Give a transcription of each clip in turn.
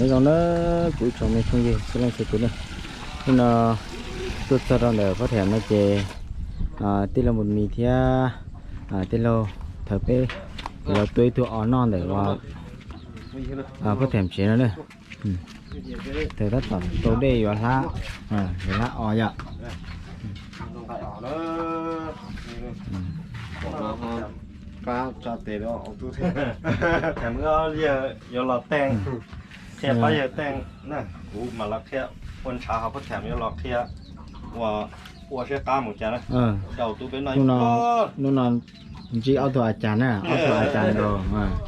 Nyob zoo na, kuv ib tsoom me phooj ywg txhua leej txhua tus na, hnub no tuaj txog rau ntawm Phob Them no ces tij laug Mus Mis thiab tij laug Thawv peb yuav tua ib tug os noj ntawm Phob Them tsev no na. Tab tom tau dej yuav hlab, yuav hlab os yom. Yuav los teej, qhia pab yawg teej na, kuv mam los qhia ua ntshav, ho Phob Them yuav los qhia ua, ua siab qab mus cas na. Hnub no ntsib ob tug a cas na, ob tug a cas nkaus.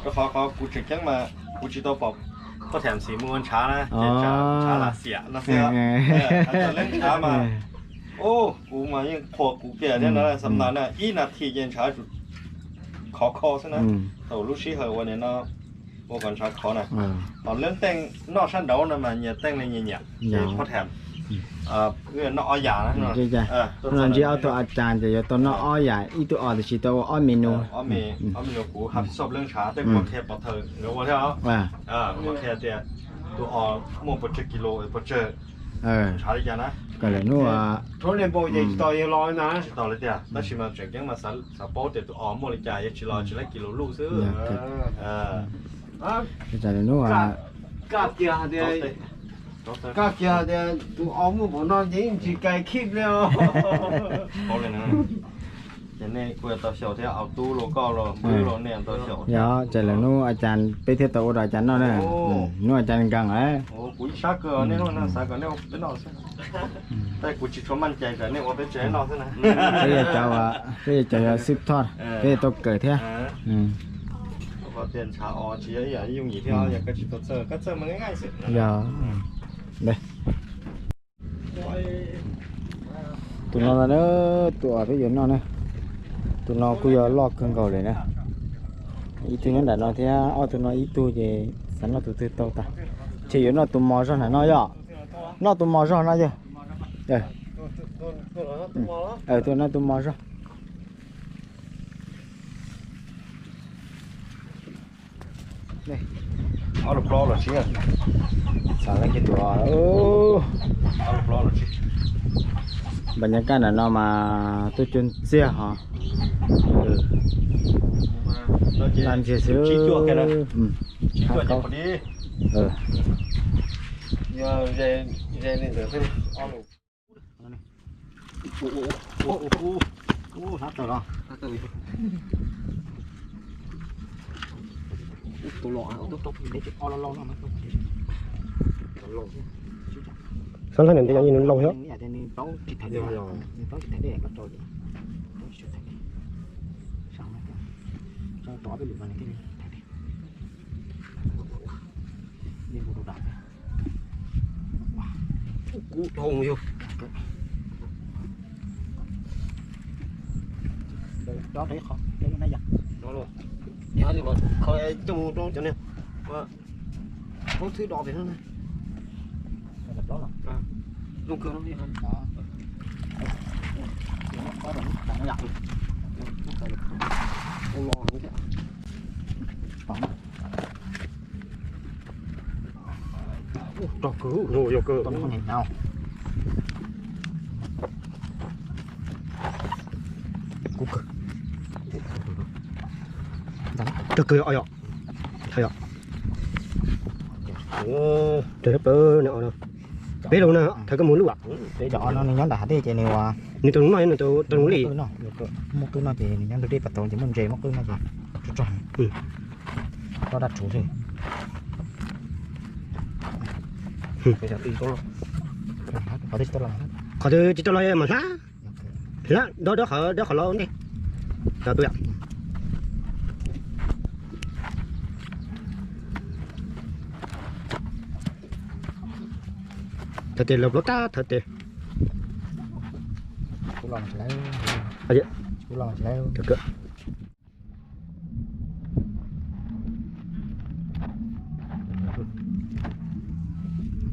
Rau qhov kuv tseem ceeb mas kuv tsis tau pom Phob Them xis mus ua ntshav na, ces ntshav lam xiam no xwb. Leej ntshav mas, kuv mas yeej qhuas kuv kiag thiab na, xam nas na ib nas this ces ntshav tsum khov kho xwb na. Thaum lub sij hawm uas nim no ua kom ntshav khov na, ho leej teej noj sab nraud no mas nyias teej li nyias nyiam, ces Phob Them noj ob yam na. Ntsib ob tug a cas ces yuav tau noj ob yam, ib tug os tiam sis tau ua ob menu. Ob menu kuv hais xoj leej ntshav tej kuv qhia pov thawm nkawd ua thiab os. Kuv qhia tias tus os muaj pes tsawg kis lus, pes tsawg ntshav li cas na. Kom lawm hnub tsis tau li tiag, tab sis mas tseem ceeb mas xav paub tias tus os muaj li cas, yog tsis los tsis laib kis lus luj xwb. Koj kiag hais tias tus os muaj npaum no ces yeej tsis kais khib li os. Ces nej kuj yuav tau xyaum thiab, au tub los koj los Npwb los nej tau xyaum. Yog, ces lawm hnub a cas peb thiaj tau ua rau a cas noj na. Hnub a cas nkees lawm. Kuv ib sab kawg, nej xav kom nej ua peb noj xwb. Tab kuv tsis tshua manj cai tsam nej ua peb tsev noj xwb na. Peb yog cov, peb yog cov xwb thoj, peb tau kawm thiab. Tias ntshav os tsis yog ib yam yooj yim thiab, yog koj tsis tau txawj, koj txawj mas nqaij xwb. Yog. Tus no na, tus os peb yuav noj na, tus no kuj yog loj kawg nkaus lawm na. Ib tug nyob nram no thiab, ob tug no ib tug ces xav noj tus twg tau tas. Ces yuav noj tus mos zog nram no yom. Noj tus mos zog no yog. Tus no tus mos zog. Ob lub plaub los tsib. Xav leej twg tus os. Npa nyab kaj nram no mas tuaj cuag ntxiag hos. Laj ntsiag xwb. Xab hlab ntawd yog nws laus thiab. Kuv dhau yog. Cov rau qhov cov na yom. Coj mus rau cov niag, rau thwb do pem no na. Zoo kawg no. Rog kawg, yog kawg. Kuv kawg. Rog kawg yom, yom. Thawj yom. Rog peb no, peb lub na, thawj koj mus lub. Peb cov os no nws nyob nram hav dej ces nws ua, nws tau noj, nws tau noj li. Muaj qwj no ces nws nyob ntug dej pas tauv ces muaj ntses muaj qwj no ces tsuag tsuag. Roj daj rhuv xwb. Qhov twg tsis tau los mas hlab. Hlab dob dob qhov, dob qhov los ntej. Tau tub yom. Thawv tes los plaub tab thawv tes.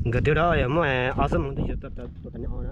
Nkawd twb da muaj ob xuab moos twb yog tau tau tau tau o na.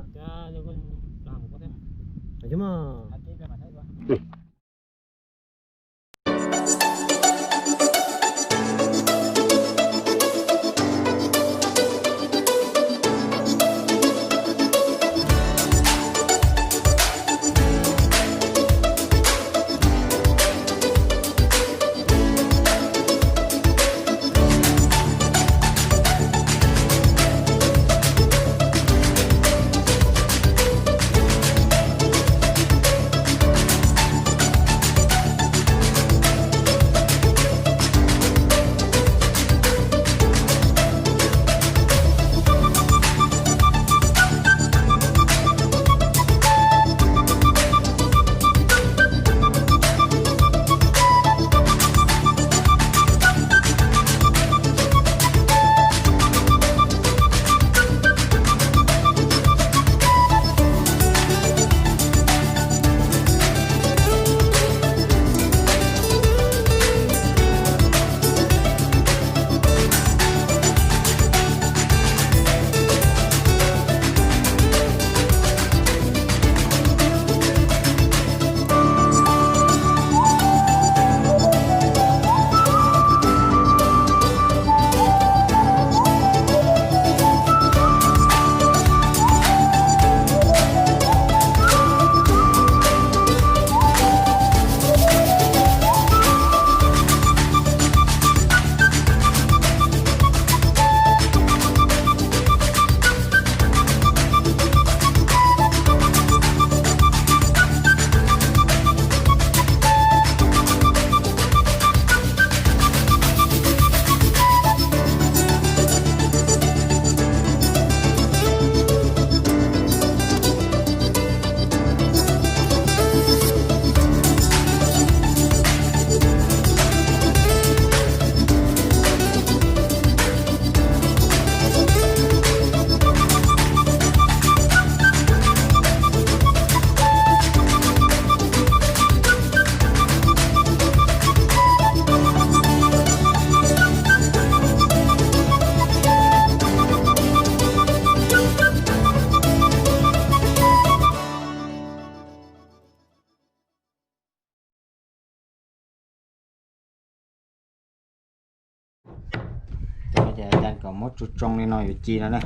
Ces cov kom muab tsoo tsoo li no yuav ci no na.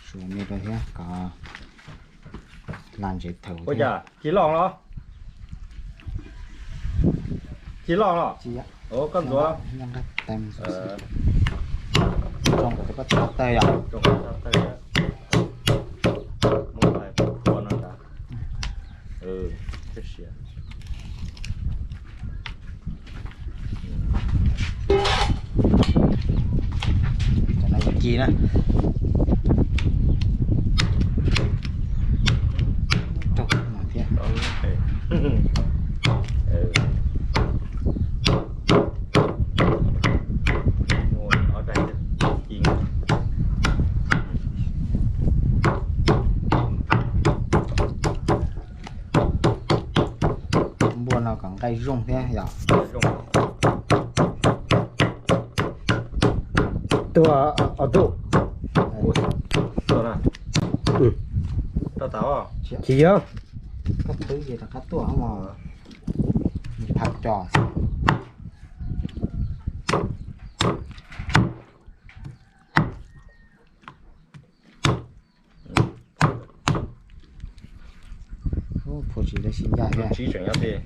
Suav me rau thiab kom hla ntsev thaum thiab. Ci loj los? Ci loj los? Koj ntxuav. Tsoo kom tsis pub tawg yom. Cov no yuav ci na. Rau no thiab. Npua no kom nqaij zoo thiab yom. Tuaj ob tug. Tsis yog. Koj twb ces rov qab tuaj mos. Phaj cos. Phua tsis tau sib ncaj thiab.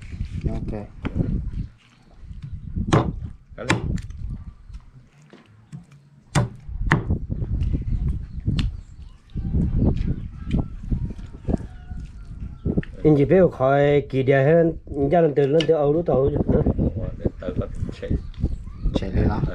Ib ntsis peb ua qhov kis dias thiab ncaj leej twg leej twg au lub tau. Tshem li los?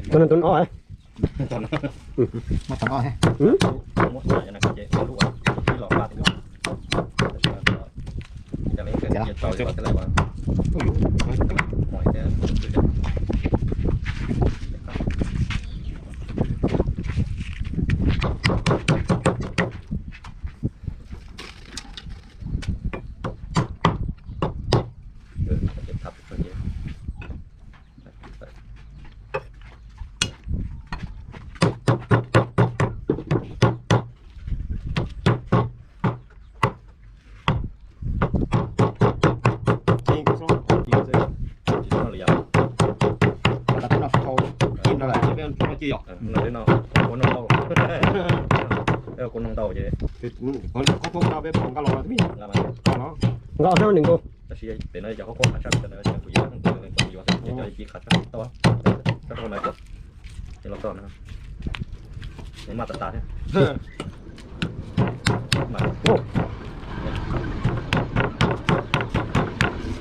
Tus no tus no. Nqa no nws nkaus. Tab sis pem no yog qhov qhuav qhov tshaj, kuv yuav kuv yuav cov ci qhov tshaj tau. Los txog no, maj tas tas thiab.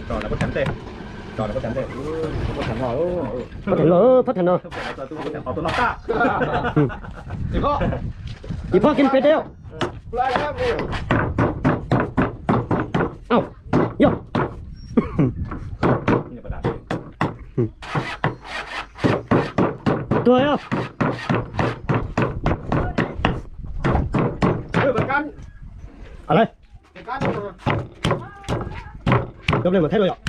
Tso lawv pob thav ntej, tso lawv pob thav ntej, pob thav no, pob thav no, pob thav no. Tus no tas. Ib pob kiag peb dej. Au, yog. Tuag yog. Lawm. Cov ple mas thaij los yom.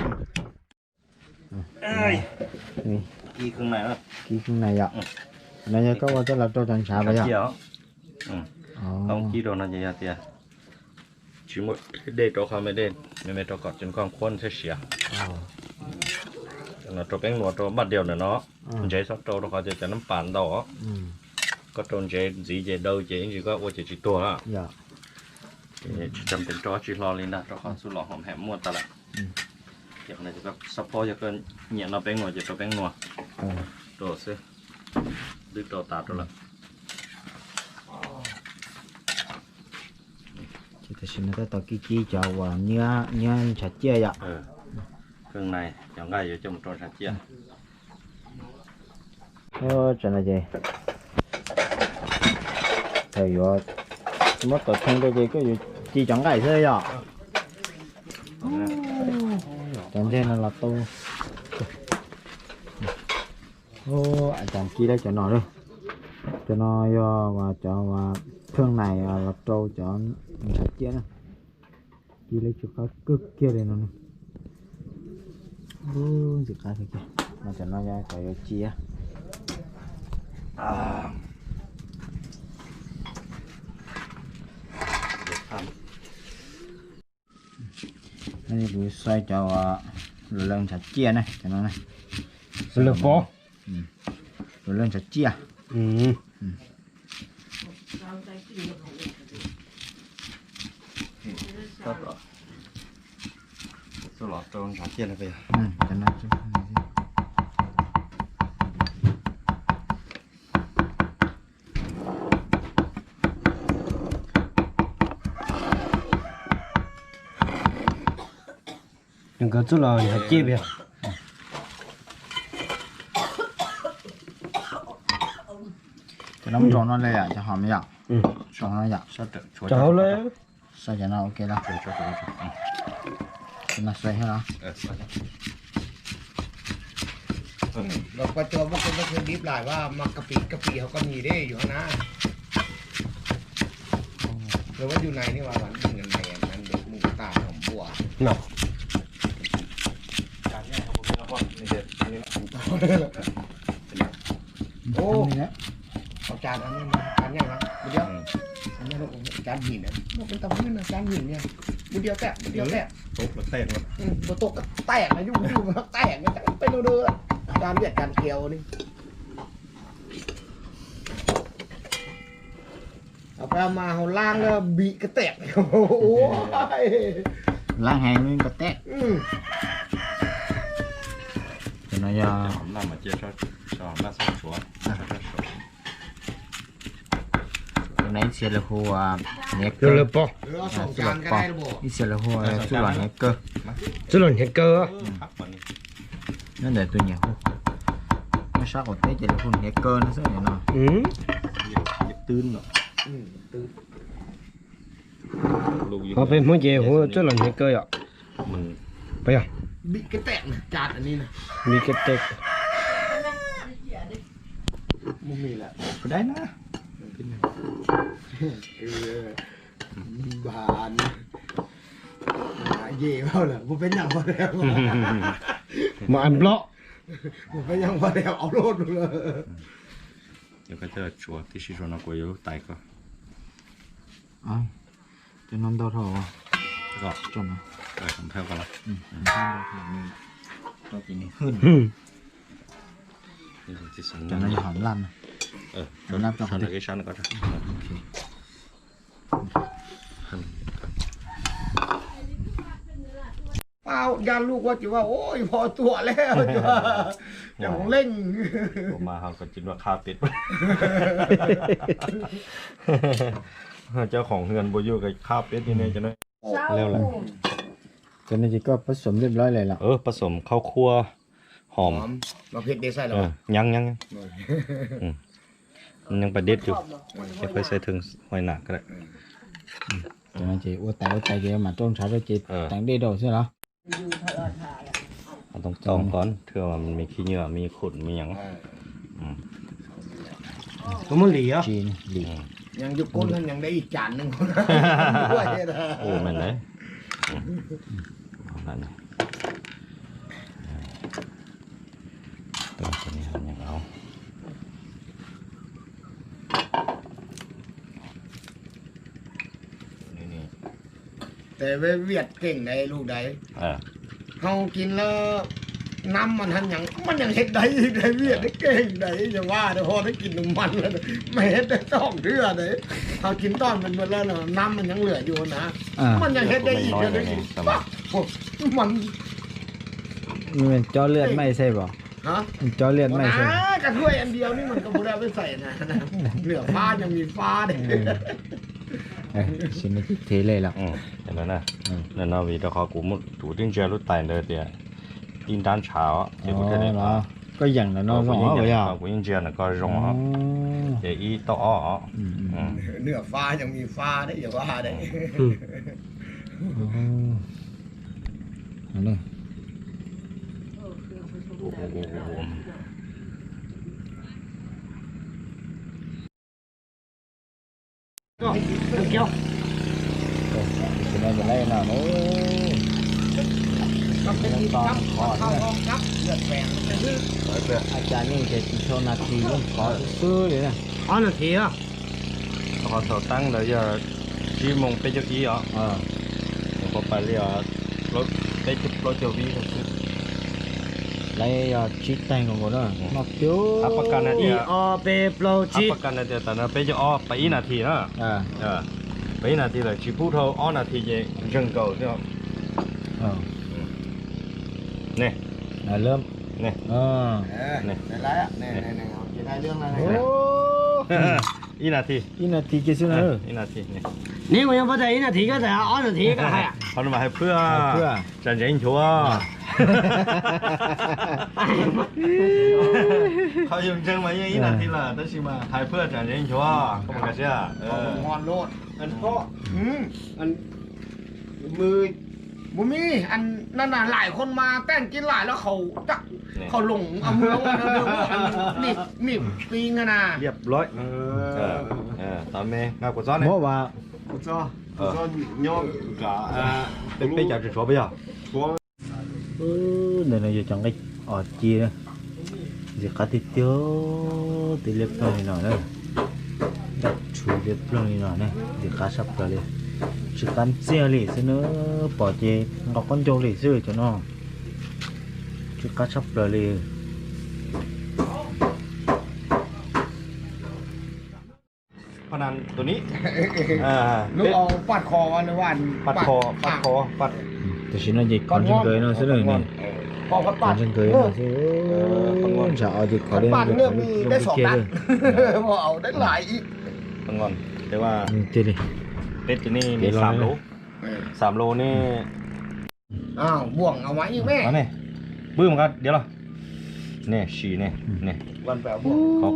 Kib kheej na yom. No yog koj ua coj los rau cov ntshav los yom. Kib rau no ces yog tias tsis muaj dej rau qhov me dej me me rau kom cov koj qhuav thiaj siav. No rau peeb nua rau npaj diav ntawm no, ntsev txhob rau rau qhov tias cov nab pas ntau. Koj rau ntsev ntxiv ces daw ces ib ntsis koj ua ces tsis tuag. Tsis cam pem rau tsis hlo li ntag rau qhov txuj lom hom hem muaj tas lawm. Ces qhov no ces koj xab phob yog koj nyiam noj peeb nua ces rau peeb nua rau xwb. Twb rau tas rau lawm. Ces tam sim no tab tom kib kib cov uas nyiab, nyiab ntshav ciaj yom. Cov nqaij yuav coj mus rau ntshav ciaj. Tsam no ces thaum yuav muab tom thee rau ces koj yuav ci cov nqaij xwb yom. Cov ntseg no los tau. Ua cas kib lawm cov no lawm. Cov no yog uas cov uas pheej nais los rau cov ntshav ciaj na. Kib lawm tsis qab kawg kiag li no. Ntxim qab kawg kiag. No cov no yog cov yuav ci. Kuv xav cov uas luas leej ntshav ciaj na, cov no na. Luas leej pov. Luas leej ntshav ciaj. Txuj los rau ntshav ciaj no. Nkawd txuj los ntshav ciaj pia. Cov no rau no li yom, cov hom yom. Rau no yom. Rau hauv lawm. Xav cov no ok lawm. Cov no xav thiab los. Los kua cua muab kua muab kua dib lais vas mas kab pis kab pis hauv koj mis deb yuav na. Los vas yus nais ne mas vas dij nais nais mus tas nws npua. Ua, cov cov nyaij na, ua cov him na, ua peb tau hwb no cov him na, ua diav tag ua diav tag, ua tuaj tag na yus yus tag na cov peb no, cov viaj cov kiaus ne. Mas hauv lab na bị cái tẹt. Lab heev bị cái tẹt. Cov no yog tus no ib txhia lawv hu hniav kaw, ib txhia lawv hu txuj lom hniav kaw. Txuj lom hniav kaw. Nyob ntawm tus nyiam hu, nyob sab qaum teb ces lawv hu hniav kaw no xwb no. Ho peb Hmoob ces hu txuj lom hniav kaw yom. Peb yog bị cái tẹt. Mas ăn blog. Tib si no kuv yuav lub tais ko. Cov no ntau dhau. Cov no hwj. Cov no yog hom laj. Pab da lug ua ces ua ua pom tuam le, cov leej. Mas ho kom tsis nua qha pem. Cov khoom hwj npua yuj ko qha pem li ne cov no. Cov no ces koj pab xom liab lawm los? Pab xom khau khua hom. Nyob nyob. Nyob pab deb tus, ces pab xav thwj hoij nam ko lawm. Cov no ces ua tais ua tais ces mam rau ntshav rau ces teev dej rau xwb los? Too too qhov thwj me khib nyiab me khum me nyam. Koj muab lim os. Ua me ntawd. Tes viaj keej dais lug dais, hau kis lawm, nab mas hab nyees, mas nyees hev dais, dais viaj dais keej dais, yog vaj dais ho dais kis num mas, mas hev dais toj nrhw dais, hau kis toj num mas lawm nab mas nyees lwm yus na, mas nyees hev dais ib, mas cov lwm mej xej pom. Hả? Chó liệt này sao? Cái thua em điều nhưng mà không có đeo bên phải nè. Nửa pha nhưng mì pha đấy. Xin nó chỉ thế này là. Ntawm no vim rau qhov kuv twb ntsia lub tais ntawd tias tib nrab ntshav os, ces kuv thiaj li, koj yeem ntawm no zoo os, kuv yeej ntsia ntawm ko zoo os, ces ib tauj ob os. Nửa pha nhưng mì pha đấy, giờ pha đấy. Tus no ces laib no, qhov, a cas nej ces tsis tshua nas this yeej qhov xwb xwb li na. Ob nas this, qhov thaum teeb ntawd yog tsib moos peb caug ib os, qhov pais li os, peb caug plaub caug vib xwb. Lawv yog tsib teeg nkaus na, no tiag. Ib ob peb plaub tsib, pab kas tias tam no peb caug ob, pais ib nas this na. Pais ib nas this lawm, tsis pub dhau ob nas this ces ntseeg nkaus xwb. Ne, ib nas this, ib nas this ces xwb na. Ib nas this, neb kuv yeej pab tas ib nas this, koj tas ob nas this koj hais, qhov no mas hais phwj, tsam ntseev nchuav. Qhov yus ntseeg mas yeej ib nas this lawm, tab sis mas hais phwj tsam ntseev nchuav, koj puas nkag siab? มันมีอันนั้นน่ะ หลายคนมาแต่งกินหลายแล้วเขาจะ เขาหลงเอามือวางเดิมๆ อันนี้นี่ปิงอะนะ เรียบร้อย tao me nqa kuv txob ne. Muab vas. Kuv txob, kuv txob nyob ka. Peb, peb cov tseem tshuav peb yog. Ntawm no yog cov nqaij os ci na. Ntxim qab tiag tiag, tej liab ploog li no na. Nqaij tshuav liab ploog li no na, ntxim qab saj plaws li. Tsw qab ntxiag li xwb na, pom ces nqos qaub ncaug li xwb cov no. Tsw qab saj plaws li. Tam sim no ces kov ntseeg nkawd no xwb na, kov ntseeg nkawd no xwb. Ntshav os ces kov li, kov li kiag li. Tiag li. Peb tus ne, xam lus ne. Pw mas nqa diav los. Ne, sim ne, ne. Kov,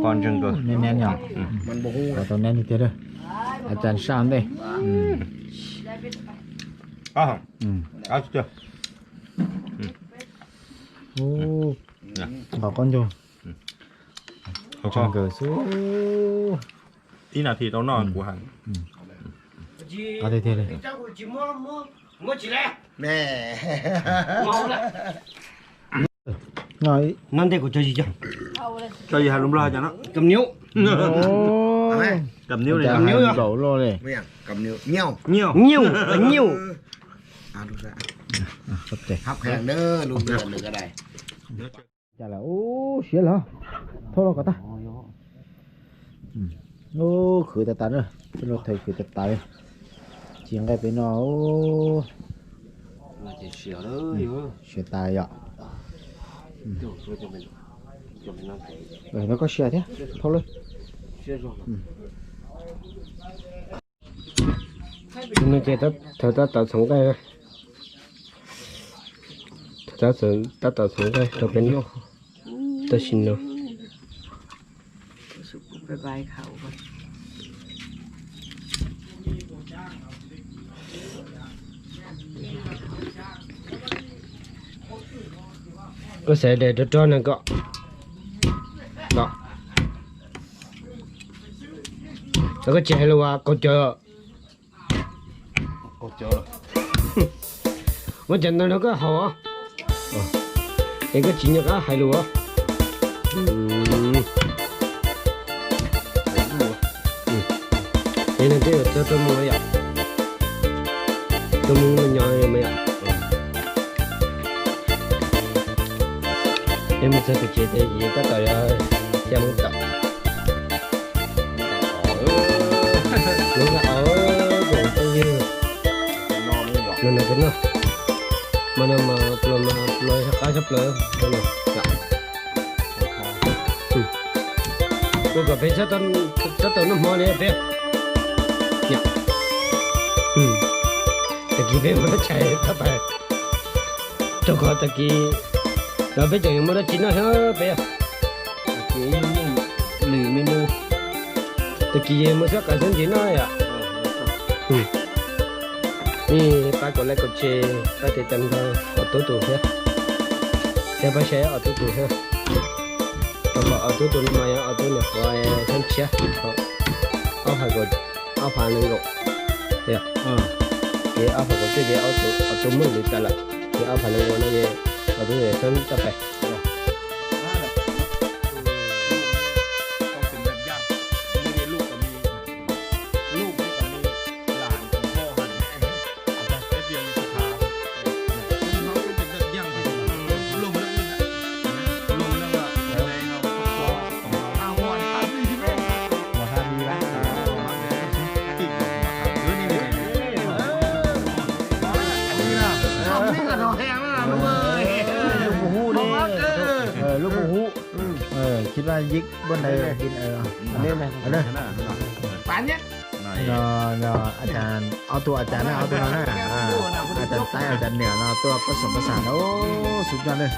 kov ntseeg nkawd. Neb neb yog. Kov tau neb tiag tiag. A cas saj ntej. Nqos qaub ncaug. Ntseeg nkawd xwb. Ib nas this tau noj kuv hais. Qab tiag tiag li. Noj ntej kuv tso zis, tso zis hais lus Nplog cas no. Kam niu. Kam niu, kam niu. Nyiu, nyiu. Cas lawm, ub, siav lawm, thauj los kom tag. Ub, khwv tas tas na, peb los thawv khwv tas tas li. Tsis nqaij peb no, siav tas yom. No koj siav thiab, thauj lawm. No ces thawv tab tom txhoov nqaij, thawv tab tom txhoov nqaij rau peb noj. Tam sim no koj xav de rog rog no kom, koj tsis hais lus as, qaug cawv. Muab cov ntawd rau koj haus, es koj tsis nco qab hais lus. Es no twb yuav txog rau mus yom, rau mus nyo mas yom. Es mus txog tim tsev ces tab tom yuav cia mus tom. Lub nqaij os, phooj ywg, no no peb noj, mas no mas los mas los qab tshaj plaws no. Ua kom peb txhob tau noj hmo li peb. Tag kis peb muab tshais tau pais, rau qhov tag kis no peb tseem yuav muaj dab tsi noj thiab peb. Tag kis lwm me nus, tag kis yog muaj xab qais xab ntsis noj yom. Nej pab kom like kom share, pab tiv tam nrog Ob Tub tus thiab, thiab pab share Ob Tub tus thiab. Rau qhov Ob Tub tus no mas yog Ob Tub niam qhuav thab tshiab, ob phav, ob phav nees nkaum, ces ob phav kaum cuaj ces Ob Tub muaj lwm tas lawm, ces ob phav nees nkaum no ces Ob Tub thab tau pais. Lub pus hub ne, lub pus hub. Khib laj yib npab ntawd. Ob tug a cas na, ob tug no na, a cas taib a cas niam no tuaj pab xom pab xas na, xub coj ne.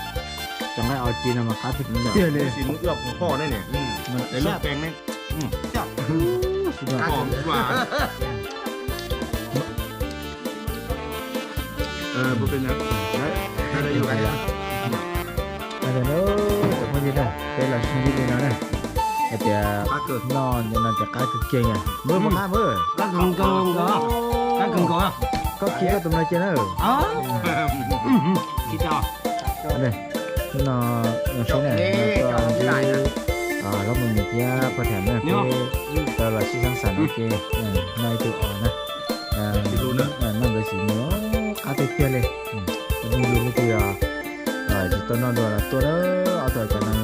Cov nqaij o ci no mas qab tiag tiag li. Cov phooj ywg na, peb los sib ntsib li no na, hais tias noj no ces qab kawg kiag na. Muab qab, muab qab nkaus, qab kawg nkaus. Koj khi koj tus no cia na. Hnub no zoo siab na, tuaj ntsib hlob Mus Mis thiab pog Tham na, peb tau los sib xav xav no ces noj ib tug os na. Noj nkawd xim nws qab tiag tiag li. Phooj ywg leej twg tsis tau noj dua los tuaj na, ob tug a cas no.